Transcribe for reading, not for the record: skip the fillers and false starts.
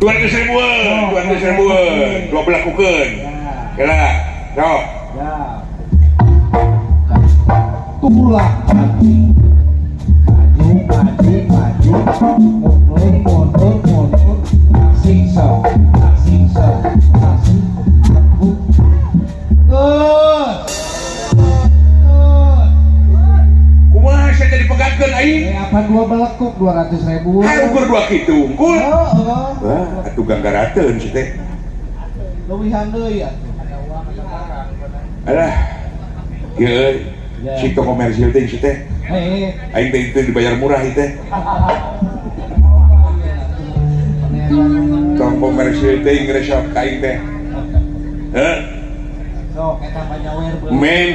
200 ribuan, 200 ribuan, dua belakukeun. Ya. Kela, sok. Ya. Tulang maju. Maju, maju, maju. Mundur, mundur, mundur. Asing so, asing so, asing. Tepuk. Terus. Terus. Kumaha sia jadi pegatkeun aing? Eh, apa dua belekuk 200 ribu? Harukur dua kitu unggul. Oh, oh. Wah, atuh ganggarateun si teh. Leuwihan deui atuh. Alah. Ieu euy. Ya. Si toko komersil teh si teh. Eh, Aing teh itu dibayar murah ieu teh. Tong komersil teh ngresok ka aing teh. Heh, Sok eta panyawer beul. Men.